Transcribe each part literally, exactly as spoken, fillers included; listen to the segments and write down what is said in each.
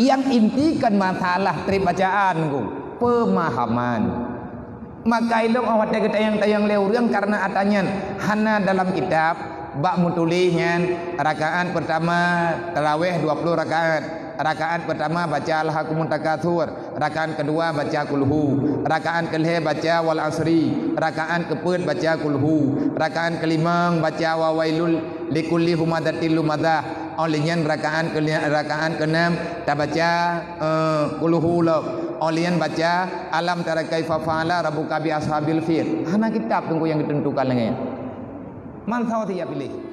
Nyang inti kon masalah treb bacaan, Teungku, peumahaman. Maka ilong 'oh watèe geutanyong-tanyong lé ureueng karena atra nyan hana dalam kitab, bak meutuléh nyan, rakaat peurtama tarawèh dua ploh rakaat. Rakaat peurtama baca Alhakumut Takatsur, rakaat keudua baca Kulhu, rakaat keulhèe baca Wal Asri, rakaat keupeuet baca Kulhu, rakaat keulimong baca Wa Wailul Likulli Humazatil Lumazah. 'Oh lheueh nyan rakaat keuli-, rakaat keuenam tabaca, eh, Kulhu lom. 'Oh lheueh nyan baca Alam tara kaifa fa'ala rabbuka bi ashabil fil. Hana kitab Teungku nyang geuteuntukan lagèe nyan. Man sawa siap piléh.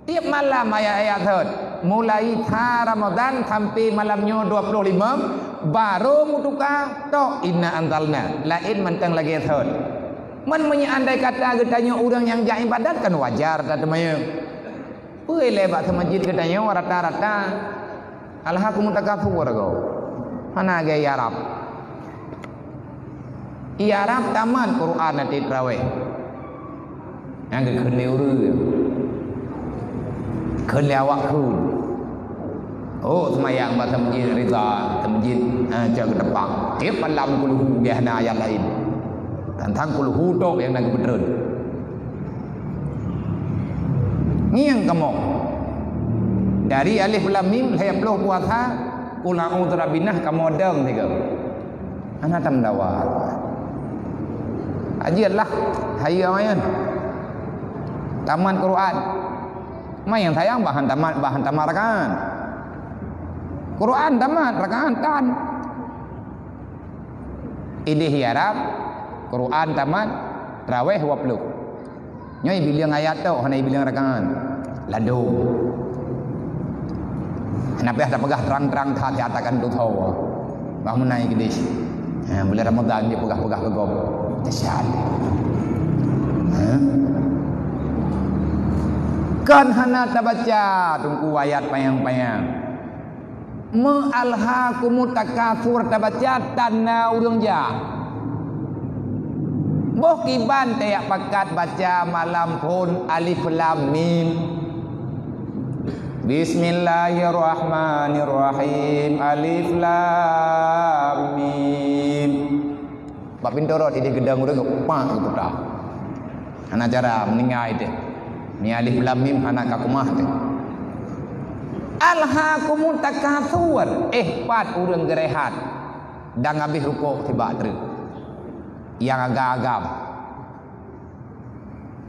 Tiep malam ayat-ayat thot. Mulai sa Ramadan sampai malam nyoe dua ploh limong, barô meutuka tok inna anzalna. Laén mantong lagèe thot. Man meunyoe andai kata geutanyoe ureueng nyang jak ibadat kan wajar tateumanyong. Peue lé bak seumeujid geutanyoe rata-rata Alhakumut Takatsur ko. Hana lagèe Arab. Arab tamat Quran até tarawèh. Nyang geukheun lé ureueng. Kheun lé awak kheun. Oh, seumayang bak seumeujid Ridha, seumeujid, ha, cok geuteupang. Tiep malam Kulhu geuh hana ayat laén. Tantang Kulhu tok nyang na geupeutreun. Ngieng kamoe. Dari Alif Lam Mim, lhèe ploh puasa, Qul a'udzu birabbin nas kamoe dong sigoe. Hana tameudawa. Ajiat lah, hayeue awaknyan. Tamat Quran. Manyang sayang bahan tamat, bahan tamat rakan. Quran tamat, rakan tan. Idéh Arab, Quran tamat, tarawèh dua ploh. Nyoe ibileueng ayat tok, hana ibileueng rakaat. Ladôm. Hana payah tapeugah trang-trang that, ya, takan tutho. Bah meunai keudéh. Ha, bulan Ramadan dia peugah-peugah keu gob. Dahsyat. Ha? Kan hana tabaca Teungku ayat panyang-panyang. Meu Alhakumut Takatsur tabaca tan na ureueng jak. Boh kiban tajak pakat baca malam phôn Alif Lam Mim. Bismillahirrahmanirrahim. Alif Lam Mim. Bak pintoe rot idéh geudong ureueng geupak geuputa. Hana cara meuninggai teuh. Ni Alif Lam Mim hana ka keumah teuh. Alhakumut Takatsur, eh, pat ureueng geurehat dan habéh rukok sibak treuk. Nyang agam-agam.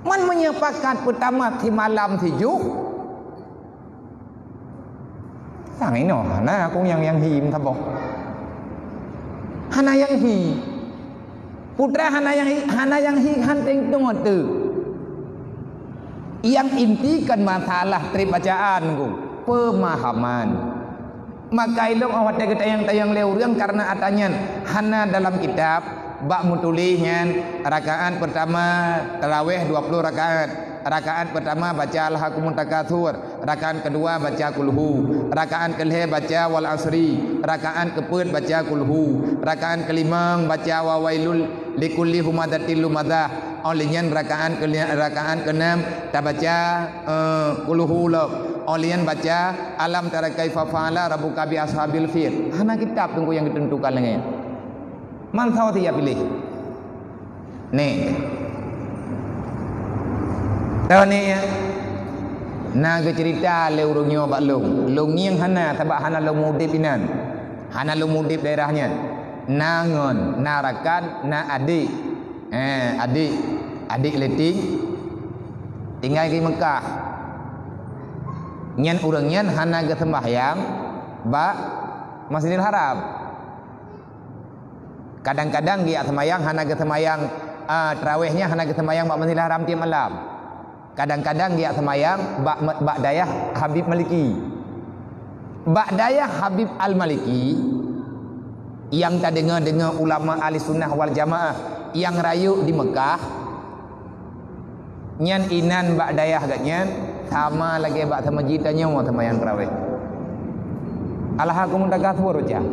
Man meunyoe pakat peutamat simalam sijuh, sang inoe hana aku nyang, nyang hi meusaboh. Hana nyang hi. Putra hana nyang hi, hana nyang hi han teuntèe teuh. Nyang inti kon masalah treb bacaan ku, peumahaman. Maka ilong 'oh watèe geutanyong-tanyong lé ureueng karena atra nyan hana dalam kitab, bak meutuléh nyan rakaat peurtama tarawèh dua ploh rakaat, rakaat peurtama baca Alhakumut Takatsur, rakaat keudua baca Kulhu, rakaat keulhèe baca Wal Asri, rakaat keupeuet baca Kulhu, rakaat keulimong baca Wa Wailul Likulli Humazatil Lumazah. 'Oh lheueh nyan rakaat keuli-, rakaat keuenam tabaca, eh, Kulhu lom. 'Oh lheueh nyan baca Alam tara kaifa fa'ala rabbuka bi ashabil fil. Hana kitab Teungku nyang geuteuntukan lagèe nyan. Man sawa siap piléh. Nèk. Tahu nèk, ya? Na geuceurita lé ureueng nyoe bak lôn. Lôn ngieng hana, sabab hana lôn udép inan. Hana lôn udép daerah nyan. Na ngon, na rakan, na adék. Eh, adék. Adék leuting. Tinggai di Mekah. Nyan ureueng nyan hana geuseumbahyang bak Masjidil Haram. Kadang-kadang geujak seumayang hana geuseumayang, ah, tarawèh nyan hana geuseumayang bak Masjidil Haram tiep malam. Kadang-kadang geujak seumayang bak, bak dayah Habib Maliki. Bak dayah Habib Al-Maliki, nyang tadeungoe-deungoe ulama Ahli Sunnah wal Jamaah nyang rayeuk di Mekah, nyan inan bak dayah geuh nyan sama lagèe bak seumeujid tanyoe seumayang tarawèh. Alhamdulillah ka suruh cah.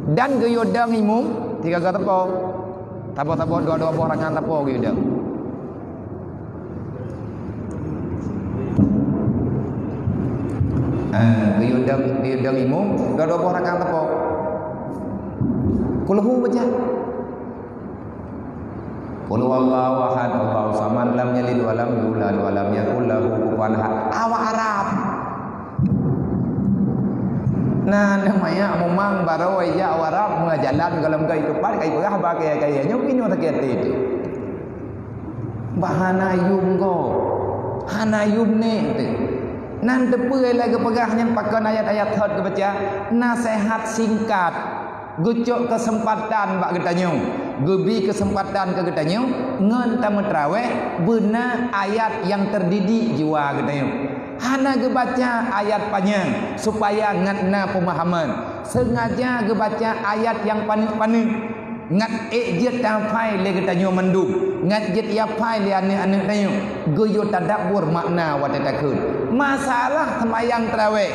Dan geuyue dong imum tiga-tiga teupô. Teupô-teupô dua-dua boh rakan teupô geuyue dong. Ah, geuyue dong, geuyue dong imum, dua-dua boh rakaat teupok. Kulhu baca. Qul huwallahu ahad, Allahu samad, lam yalid wa lam yulad wa lam yakul lahu kufuwan ahad. Awak Arab. Nah, namanya memang baru aja Arab mengajalan kalau enggak itu pat kai peugah ba kaya-kaya nyoe kinoe sakit hati itu. Bah hana yum go. Hana yum nek teuh. Nan teupeue lagée geupeugah nyan pakon ayat-ayat thot geubaca, naseuhat singkat. Geucok keuseumpatan bak geutanyoe. Geubi keuseumpatan keu geutanyoe ngon tameuterawéh beuna ayat nyang teudidik jiwa geutanyoe. Hana geubaca ayat panyang supaya ngat na peumahaman. Seungaja geubaca ayat nyang paneuk-paneuk. Ngat ék jeuet tahafai lé geutanyoe mandum, ngat jeuet ihafai lé aneuëk-aneuëk tanyoe, geuyue tadabbur makna watée takheun. Masalah seumayang teurawéh,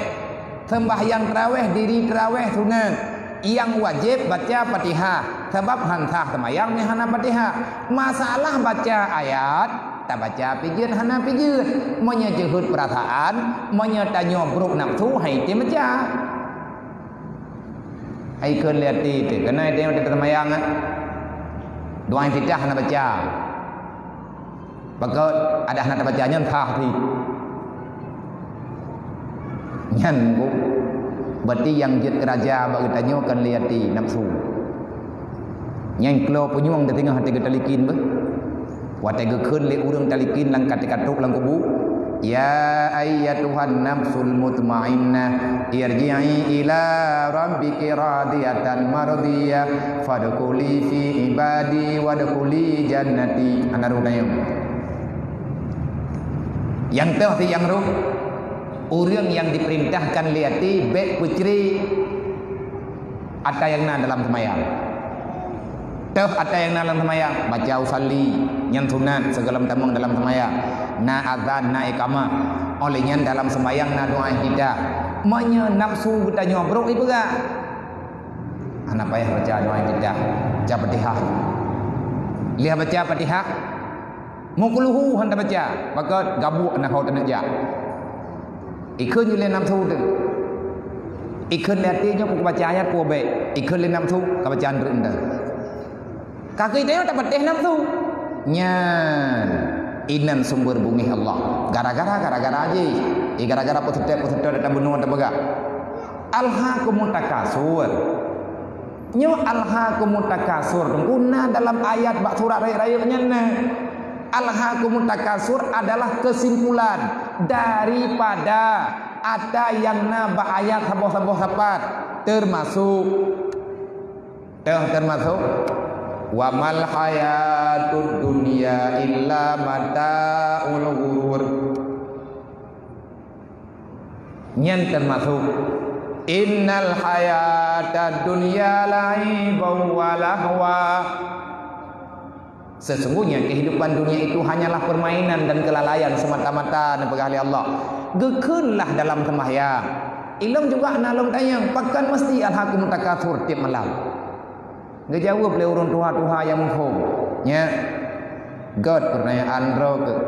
seumbahyang teurawéh, diri teurawéh sunat, nyang wajéb baca Fatihah, sabab han sah seumayang meuhana Fatihah. Masalah baca ayat, tabaca pih jeuet hana pih jeuet. Meunyoe jeuhet peurasaan, meunyoe tanyoe brok nafsu, hai tém baca. Hai kheun lé até teuh, keunan teuh watée taseumayang, eh. Doa iftitah hana baca. Pakon adak hana tabaca nyan sah teuh. Nyan ku, berarti nyang jeuet keu raja bak geutanyoe kon lé até nafsu. Nyan klo punyueng di teungoh até geutalikin beuh. Watée geukheun lé ureuëng talikin lam katika trok lam kubu, "Ya ayyatuhan nafsul mutmainnah, irji'i ila rabbiki radiyatan mardiyah, fadkhuli fi ibadi wadkhuli jannati." Hana rhot tanyoe. Nyang toh si nyang rhot, ureuëng nyang diperintahkan lé até bék peucre ata nyang na dalam seumayang. Toh ata nyang na dalam seumayang, baca usalli, nyan sunat sigohlom tamong dalam seumayang. Na azan, na iqamah. Óh lheueh nyan dalam seumayang na doa iftitah. Meunyoe nafsu geutanyoe brok ipeugah, hana payah baca doa iftitah. Baca Fatihah. Lheueh baca Fatihah, Meukeuluhu han tabaca, maka gabuek na ho teuneuk jak. Ikheun jih lé nafsu teuh. Ikheun lé até nyoe peue baca ayat peue bék. Ikheun lé nafsu ka baca treuk nyan. Ka keuh tanyoe tapatéh nafsu. Nyan inan sumber beungéh Allah. Gara-gara, gara-gara jih. Eh, gara-gara peuseutôt-peuseutôt tabunoe tapeugah. Alhaakumut takasur. Nyoe alhaakumut takasur teungku na dalam ayat bak surat rayeuk-rayeuk nyan na. Alhaakumut takasur adalah kesimpulan daripada ata nyang na bak ayat saboh-saboh sapat, termasuk, teuh termasuk, "Wa mal hayatud dunya illa mata'ul ghurur." Nyan termasuk, "Innal hayatad dunya la'ibun wa lahwa." Sesungguhnya kehidupan dunia itu hanyalah permainan dan kelalaian semata-mata, neupeugah lé Allah. Geukheunlah dalam seumahyang. Ilong juga na lôn tanyong, pakon meusti alhaakumut takasur tiep malam? Geujaweueb lé ureuëng tuha-tuha nyang muphom, nyan, "Göt peurtanyaan droe keuh.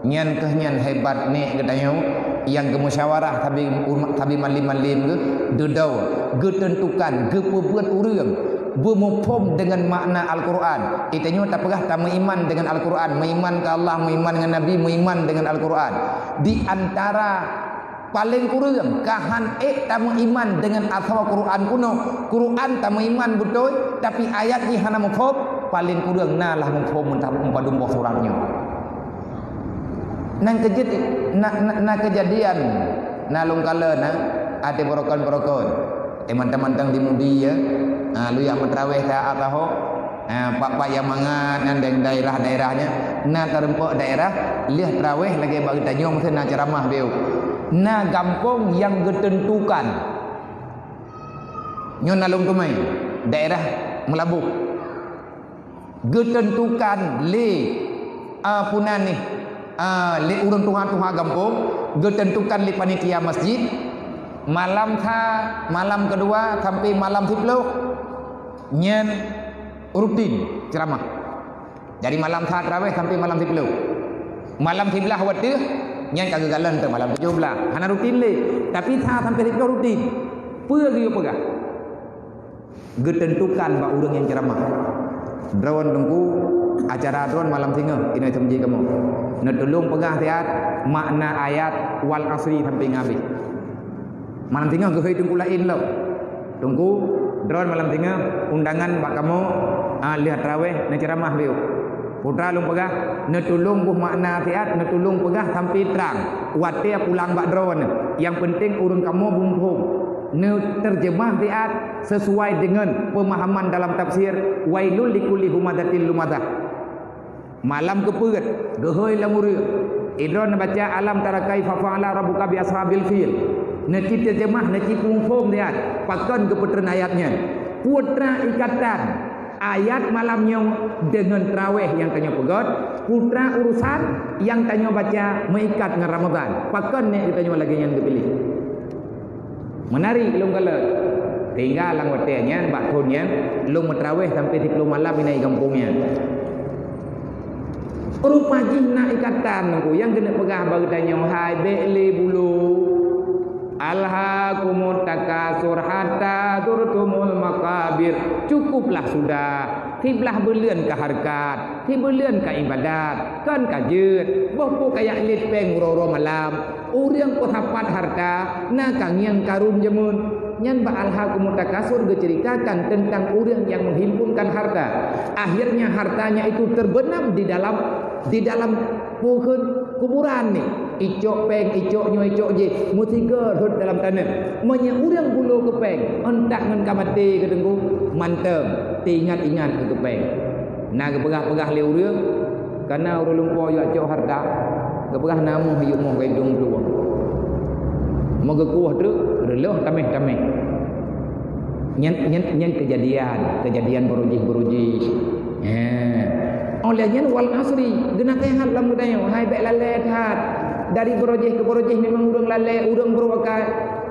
Nyan keuh nyan hebat nek geutanyoe nyang geumusyawarah sabe, sabe malem-malem geuh, dudoe, geuteuntukan, geupeubuet ureuëng beumuphom deungon makna Al-Qur'an." Geutanyoe tapeugah tameuiman deungon Al-Qur'an, meuiman keu Allah, meuiman ngon Nabi, meuiman deungon Al-Qur'an. Di antara Paleng kureueng ka han ék tameuiman deungon asoe Quran kunoe. Quran tameuiman beutôi, tapi ayat jih hana muphom, paleng kureueng na lah muphom meupadum boh surat nyoe. Nang keujeuet, na, na, na keujadian, na lôn kalon, na, até beurokon-beurokon. Eh, mantong-mantong di Mudi, ya. Ha, lôn jak meutraweh saát sahoe. Ha, pat-pat nyang mangat nyan daerah-daerah nyan. Na tarumpok daerah, lheueh traweh lagèe bak geutanyoe meuseue na ceuramah beu. Na gampông nyang geuteuntukan. Nyoe na lôn teumé, daerah Meulaboh. Geuteuntukan lé, a, peue nan nyoe, a, lé ureueng tuha-tuha gampông, geuteuntukan lé panitia masjid, malam sa, malam keudua sampai malam siplôh, nyan rutin ceuramah. Dari malam sa traweh sampai malam siplôh. Malam siblaih watèe Nyan ka geukalon teuk malam tujoh blaih. Hana rutin lé, tapi sa sampai siplôh rutin. Peue geuyue peugah? Geuteuntukan bak ureuëng nyang ceuramah. Droen Teungku, acara droen malam singoh, inoe seumeujih kamoe. Neutulông peugah siat makna ayat wal asri sampai ngon habéh. Malam singoh geuhôi Teungku laén lom. Teungku, droen malam singoh undangan bak kamoe, ah, lheueh tarawéh neuceuramah beuh. Putra lôn peugah, neutulông boh makna siat, neutulông peugah sampai trang. Watée pulang bak droen, nyang penting ureuëng kamoe beuphom. Neuteurjeumah siat sesuai deungon peumahaman dalam tafsir, "Wailul likulli humazatil lumazah." Malam keupeuet, geuhôi lam ureuëng. Idroen neubaca, "Alam tara kaifa fa'ala rabbuka bi ashabil fil." Neucit teurjeumah, neucit phom-phom siat. Pakon geupeutreun ayat nyan? Putra ikatan ayat malam nyoe deungon tarawéh nyang tanyoe peugét, putra urusan nyang tanyoe baca meuikat ngon Ramadhan. Pakon nèk geutanyoe lagée nyan geupiléh? Meunari lôn kalon. Tinggai lam watée nyan, bak thon nyan, lôn meutarawéh sampai siplôh malam inan i gampông nyan. Rupa jih na ikatan Teungku nyang keuneuk peugah bak geutanyoe, hai bék lé bulo. Alhaakumut takatsur hatta zurtumul maqabir. Cukuplah sudah. Siblah buleuen ka hareukat, sibuleuen ka iébadat, kon ka jeuet. Boh peue ka jak lét péng uroe-uroe malam. Ureuëng peusapat hareuta na ka ngieng karun jameun. Nyan bak Alhaakumut Takatsur geuceuritakan teuntang ureuëng nyang meuhimpunkan hareuta. Akhirnya hartanya itu terbenam di dalam, di dalam peue kheun kuburan nyan. Icok péng, icok nyoe, icok jéh, meusigoe rhot dalam taneuk. Meunyoe ureuëng bulo keu péng, euntak ngon ka maté keu Teungku, mantong teuingat-ingat keu péng. Na geupeugah-peugah lé ureuëng, kana ureuëng lumpoe jak cok hareuta, geupeugah na moh yue moh geuduek plueng. Meugeukueh treuk, reuloh taméh-taméh. Nyan, nyan, nyan keujadian, keujadian barô jih-barô jih. He. Óh lheueh nyan wal asri, geunaseuhat lom geutanyoe, hai bék lalée that. Dari barô jih keu barô jih memang ureuëng lalée, ureuëng brôk akai.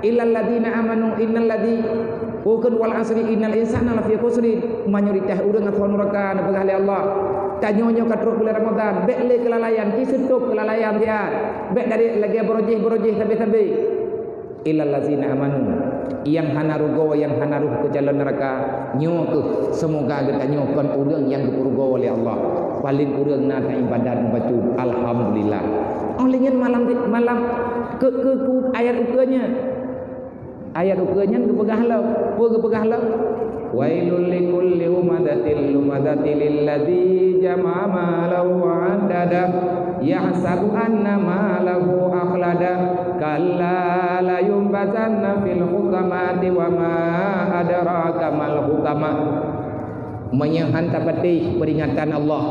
Illal ladzina amanu, innal ladzi, bukon wal asri, innal insana lafi khusrin. Mayoritas ureuëng asoe nuraka neupeugah lé Allah. Tanyoe nyoe ka trok bulan Ramadhan, bék lé keulalaian, ci seutôb keulalaian siat. Bék dari lagée barô jih-barô jih sabe-sabe. Illal ladzina amanu, nyang hana rugoe, nyang hana rôh keu jalan nuraka. Nyoe kheueh, seumoga geutanyoe kon ureuëng nyang geupeurugoe lé Allah. Paléng kureueng na taibadat meubacut, alhamdulillah. Óh lheueh nyan malam, malam keu, keu, keu ayat ukeue nyan. Ayat ukeue nyan geupeugah lom. Peue geupeugah lom? Wailul likulli humazatil lumazatil ladzi jama'a malahu wa 'addadah. Yahsabu anna malahu akhladah. Kalla layumbazanna fil hutamati wa ma adraka mal hutamah. Meunyoe han tapatéh peuringatan Allah,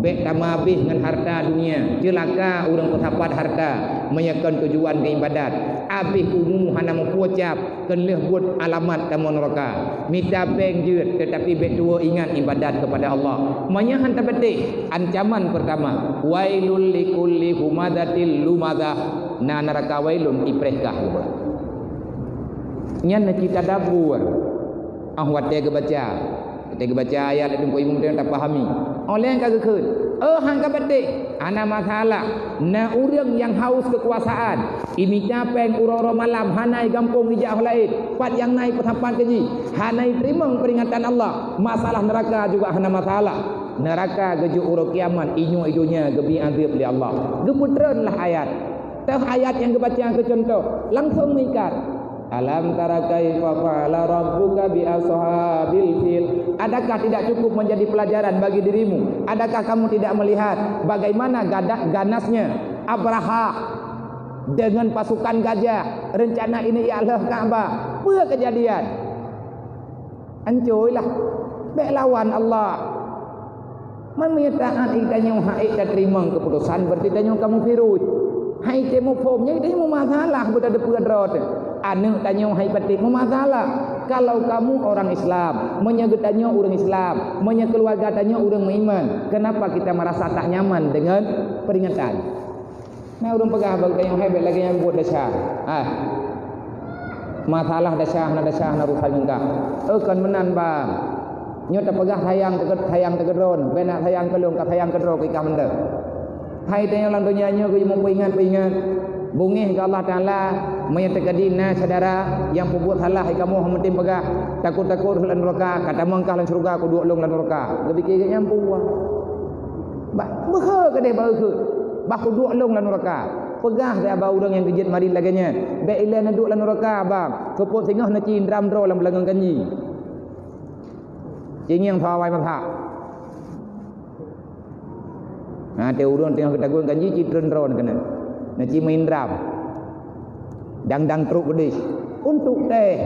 bék tameuabéh ngon hareuta dunia, ceulaka ureuëng peusapat hareuta, meunyoe kon tujuan keu ibadat. Abéh umu hana meupucap, kon lheueh buet alamat tamong nuraka. Mita péng jeuet, teutapi bék tuwoe ingat ibadat keupada Allah. Meunyoe han tapatéh, ancaman peurtama, wailul likulli humazatil lumazah, na nuraka wailun ipreh kah geuba. Nyan na cita dabur. Ah watée geubaca, watée geubaca ayat lé teungku imum teuh tapahami. Óh lheueh ka geukheun, "Oh, han ka patéh, hana masalah. Na ureuëng nyang haus keukuasaan, imita péng uroe-uroe malam, hana i gampông ijak ho laén, pat nyang na i peusapat keu jih, hana i teurimong peuringatan Allah, masalah neuraka juga hana masalah. Neuraka geujok uroe kiamat, inyoe i donya geubi azeueb lé Allah." Geupeutreun lah ayat. Teuh ayat nyang geubaca keu cuntoh, langsong meuikat. Alam tara kaifa fa'ala rabbuka bi ashabil fil. Adakah tidak cukup menjadi pelajaran bagi dirimu? Adakah kamu tidak melihat bagaimana gada-, ganasnya Abraha dengan pasukan gajah, rencana ini ialah Ka'bah? Peue kejadian? Ancoi lah. Bék lawan Allah. Man meunyoe taát geutanyoe han ék tateurimong keuputosan, berarti tanyoe ka mufirus. Han ék muphom, nyan geutanyoe meumasalah beuteupeue droe teuh. Aneuëk tanyoe han ék patéh meumasalah. Kalau kamu orang Islam, meunyoe geutanyoe ureuëng Islam, meunyoe keuluwarga tanyoe ureuëng meuiman, kenapa kita merasa tak nyaman dengan peringatan? Na ureuëng peugah bak geutanyoe, "Hai, bék lagée nyan buet desya." Ah. Masalah desya, hana desya, hana urusan ngon kah. Eh, kon meunan, bang. Nyoe tapeugah sayang teuke-, sayang teukeudroe, bék na sayang keu lôn, ka sayang keudroe keu ikah mantong. Hai tanyoe lam donya nyoe keu meupeuingat-peuingat. Beungéh keu Allah Taala, meunyoe teukeudi na syedara nyang peubuet salah di kamoe, hana meutem peugah, takot-takot rhot lam nuraka, ka tamong kah lam syeuruga, kuduek lôn lam nuraka. Geupike geuh nyan puah. Bah, beuhe keudeh bak eukheut. Bah kuduek lôn lam nuraka. Peugah bak ureuëng nyang geujeuet marit lagée nyan. Bék ilée neuduek lam nuraka, bang. Seupôt singoh neuci indram droe lam beulangon kanji. Cingieng tho awai meuthak. Ha, teu ureuëng teungoh geutagun kanji citreun droe keunan. Neuci meindram. Dang-dang trok keudeh. Untuk teh.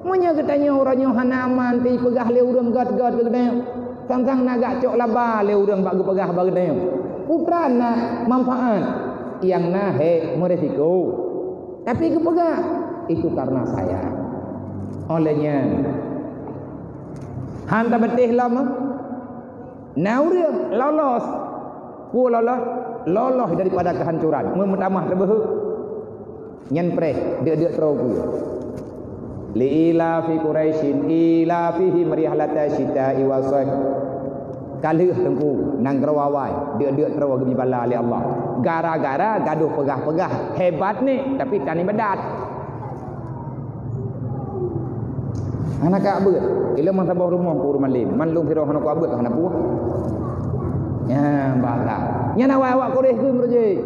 Meunyoe geutanyoe uroe nyoe hana aman teupeugah lé ureuëng gét-gét keu geutanyoe, sang-sang na gak cok laba lé ureuëng bak geupeugah bak geutanyoe. Putra na manfaat, nyang na hék meurisiko. Tapi geupeugah, itu karena sayang. Oleh nyan, han tabeuteh lom, na ureuëng lolos. Peue lolos? Lolos daripada kehancuran. Meu-, meutamah teubeuhe. Nyan preh, deuk-deuk troe keu. Li ila fi Quraisyin, ila fihim rihlata syita'i wa shaif. Ka lheueh teungku, nanggroe awai, deuk-deuk troe geubri bala lé Allah. Gara-gara gadoh peugah-peugah hebat ni, tapi tan ibadat. Hana ka beuet. Ilée meusaboh rumoh peurumahan lé. Man lôn sidroe hana ka beuet, hana puah. Nyan bala. Nyan awak-awak Quraisy keu meureuji.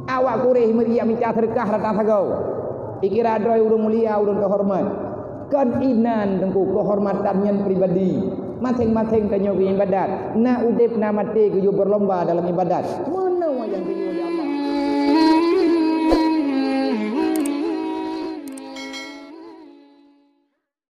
Awak Quraisy meuriak mita seudeukah rata sagoe. Ikira droe ureuëng mulia, ureuëng teuhoreumat. Kon inan teungku keuhormatan nyan pribadi. Maséng-maséng tanyoe keu ibadat. Na udeb na maté geuyue beurlomba dalam ibadat.